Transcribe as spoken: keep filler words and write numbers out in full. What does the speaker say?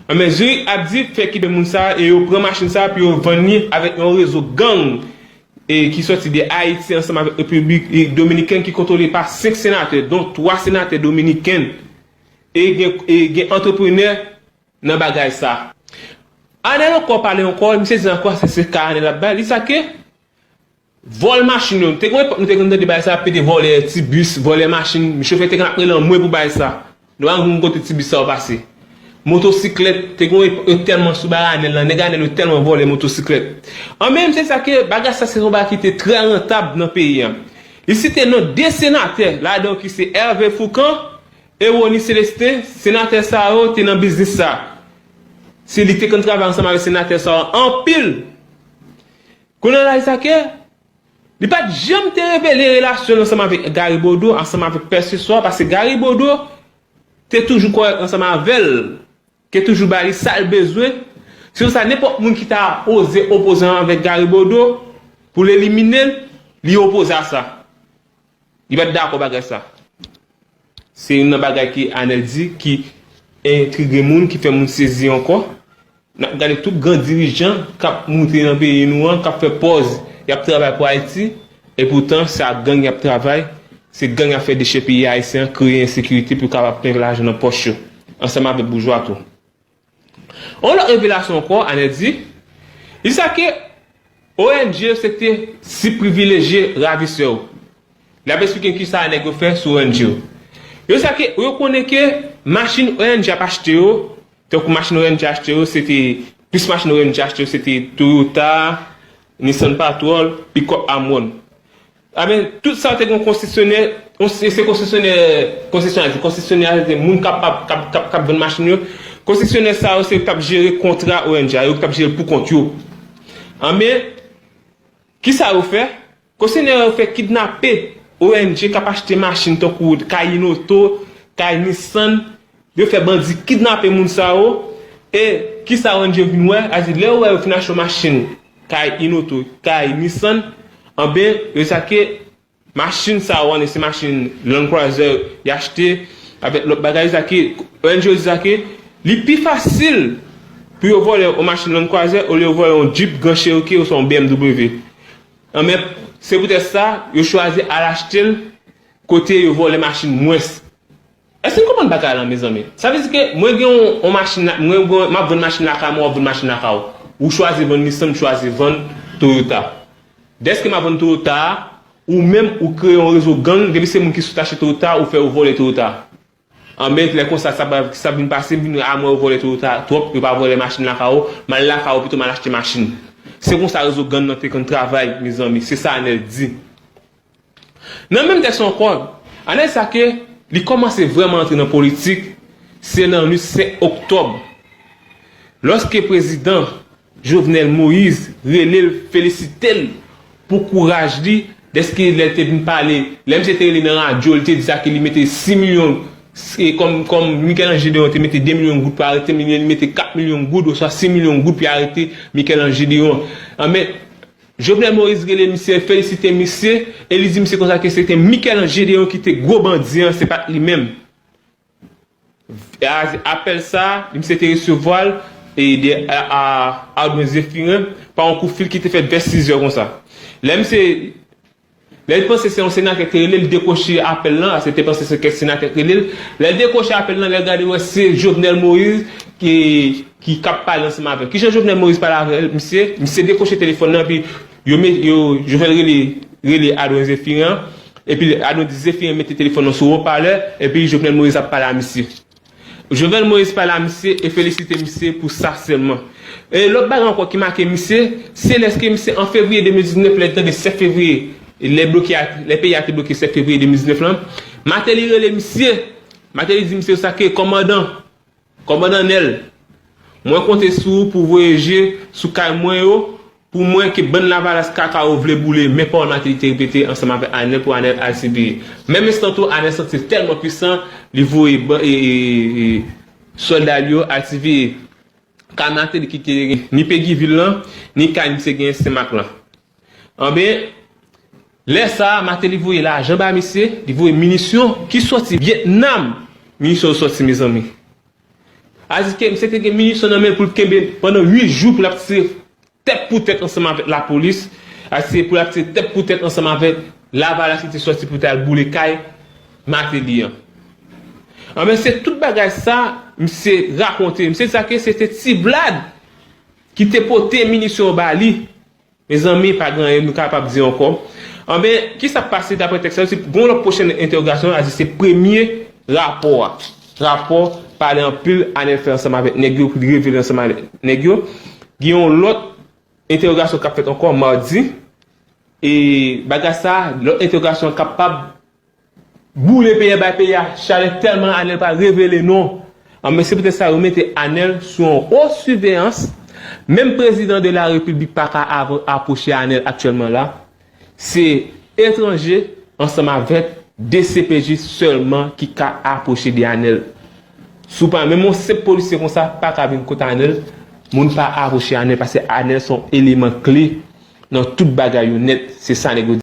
Anben, Zurich ap di fè kidnape moun sa a e yo pran machin sa a pou yo vann li avèk yon rezo gang e ki sòti de Ayiti ansanm avèk Repiblik e Dominikèn ki kontwole pa senk senatè, don twa senatè dominiken, e gen, e gen antreprenè nan bagay sa. Anèl ankò pale ankò, misye di ankò, se, se ka Anèl ap bay, li sa ke vòl machin yo. Te gen yon epòk nou te konn tande bagay sa, pete vòlè ti bis, vòlè machin, chofè te konn ap rele anmwe pou bagay sa. Nou pa konn kote ti bis sa yo pase. Motosiklèt, te gen yon epòk yo tèlman sou bagay Anèl lan, nèg Anèl yo tèlman vòlè motosiklèt. An menm se sa ke bagay sa se yon bagay ki te trè rantab nan peyi a. Li site non de senatè, ladan yo ki se Hervé Fourcand e Rony Célestin, senatè sa yo te nan biznis sa. Se li te konn travay ansanm avèk senatè sa yo anpil. Kounye a la, li sa ke li pa t janm te revele relasyon l ansanm avèk Gary Bodeau, ansanm avèk pèseswa, paske Gary Bodeau te toujou kòrèk ansanm avè l, te toujou ba li sa l bezwen. Se pou sa, nenpòt moun ki ta oze opoze ansanm avèk Gary Bodeau pou l elimine l, li opoze a sa. Li pa t dakò bagay sa. Se youn nan bagay ki Anèl di ki entrige moun, ki fè moun sezi ankò. N ap gade tout gran dirijan k ap moute nan peyi nou an, k ap fè pòz y ap travay pou Ayiti, e poutan se ak gang y ap travay, se gang y ap fè dechèpiye Ayisyen an, kreye ensekirite pou yo kapab plen lajan nan pòch yo, ansanm avèk boujwa tou. Yon lòt revelasyon ankò, Anèl di, li sa ke O N G yo se te sib privilejye ravisè yo. L ap esplike kisa nèg yo fè sou O N G yo. Yo sa ke, yo konnen ke machin O N G ap achte yo, tankou machin O N G achte yo, se te, plis machin O N G achte yo, se te Toyota, Nissan Patrol, pikòp Amwon. Amen, tout sa te gen konsesyonè, se konsesyonè, konsesyonè, konsesyonè se moun k ap, k ap, k ap, k ap vann machin yo. Konsesyonè sa yo se yo k t ap jere kontra O N G a, yo k t ap jere l pou kont yo. Amen, kisa yo fè? Konsesyonè yo fè kidnape O N G k ap achte machin tankou kay Inoto, kay Nissan, yo fè bandi kidnape moun sa yo, e kisa O N G vin wè? A di, lè yo wè yo fin achte yon machin, kay Inoto, kay Nissan, anben, yo sa ke machin sa yo, ane se machin Land Cruiser y achte, avèk lòt bagay, sa ke O N G yo di sa ke li pi fasil pou yo vòlè yon machin Land Cruiser olye yo vòlè yon Jeep Grand Cherokee oswa yon B M W. Anben, se poutèt sa, yo chwazi al achte l kote yo vòlè machin mwens. Èske n konprann bagay la, mezanmi? Sa vle di ke mwen gen yon, yon machin, mwen gen, m ap vann machin lakay mwen, w ap vann machin lakay ou. Ou chwazi vann Nissan, m chwazi vann Toyota. Dèske m ap vann Toyota a, ou menm, ou kreye yon rezo gang, depi se moun ki sot achte Toyota, ou fè yo vòlè Toyota. Anben, lè konsa, sa, sa vin pase, m vin wè, a, mwen, yo vòlè Toyota twòp, yo pa vòlè machin lakay ou, m al lakay ou, pito m al achte machin. Se konsa rezo gang nan te konn travay, mezanmi, se sa Anèl di. Nan menm tèks la ankò, Anèl sa ke li kòmanse vrèman antre nan politik, se nan nuit senk oktòb, lòske prezidan Jovenel Moïse rele l, felisite l pou kouraj li, dèske lè l te vin pale, lè misye te rele nan radyo, li te di sa ke li mete sis milyon, se kòm, kòm Michel-Ange Deon te mete de milyon goud pou arete m, li mete kat milyon goud oswa sis milyon goud pou arete Michel-Ange Deon. Anben, Jovenel Moïse rele misye, felisite misye, e li di misye konsa ke se te Michel-Ange Deon ki te gwo bandi an, se pa t li menm. A, apèl sa, misye te resevwa l, e de, a, a, Ardouin Zéphirin, pa yon kout fil ki te fèt vè sizè konsa. Lè misye, lè l panse se yon senatè ki te rele l, li dekwoche apèl lan, se te panse se kèk senatè ki rele l. Lè l dekwoche apèl lan, lè l gade wè se Jovenel Moïse ki, ki k ap pale ansanm avè l. Kijan Jovenel Moïse pale avè l, misye? Misye dekwoche telefòn nan, epi yo, yo, Jovenel rele, rele Ardouin Zéphirin an, epi Ardouin di Zéphirin mete telefòn nan sou wopalè, epi Jovenel Moïse ap pale a misye. Jovenel Moïse pale a misye e felisite misye pou sa sèlman. E lòt bagay ankò ki make misye, se lèske misye an fevriye de mil diznèf, lè tande sèt fevriye, lè bloke a, lè peyi a te bloke sèt fevriye de mil diznèf lan, Martelly rele misye. Martelly di misye sa ke kòmandan, kòmandan Nèl, mwen konte sou ou pou voye je sou kay mwen yo, pou mwen ke bann lavalas kaka yo vle boule, men pawòl Martelly te repete ansanm avèk Anèl pou Anèl al siveye. Menm enstan tou, Anèl santi l tèlman pwisan, li voye ban-, e, e, e, sòlda li yo al siveye kay Martelly ki te gen ni Peguy Ville lan, ni kay misye genyen Senmak lan. Anben, lè sa a, Martelly voye lajan ba misye, li voye minisyon ki sòti Vyetnam. Minisyon yo sòti, mezanmi. Aziz ke misye te gen minisyon nan men l pou l kenbe pandan uit jou pou l ap tire tèt pou tèt ansanm avèk lapolis, a se pou l ap tire tèt pou tèt ansanm avèk Lavalas ki te sòti pou t al boule kay Mateli an. Anben, se tout bagay sa misye rakonte. Misye di sa ke se te Ti Vlad ki te pote minisyon yo ba li. Mezanmi, pa gen anyen nou kapab di ankò. Anben, kisa k pase daprè tèks la? Se gon lòt pwochen entèwogasyon, a di se premye rapò a. Rapò pale anpil, Anèl fè ansanm avèk nèg yo, pou li revele ansanm avèk nèg yo. Gen yon lòt entèwogasyon k ap fèt ankò madi. E bagay sa, lòt entèwogasyon kapab boule peyi a, bay peyi a chalè tèlman Anèl pa revele non. Anben, se poutèt sa yo mete Anèl sou yon wo siveyans. Menm prezidan de la repiblik pa ka av- apwoche Anèl aktyèlman la. Se etranje ansanm avèk D C P J sèlman ki ka apwoche de Anèl. Si w pa menm yon senp polisye konsa pa ka vin kot Anèl, moun pa apwoche Anèl paske Anèl se yon eleman kle nan tout bagay yo nèt. Se sa nèg yo di.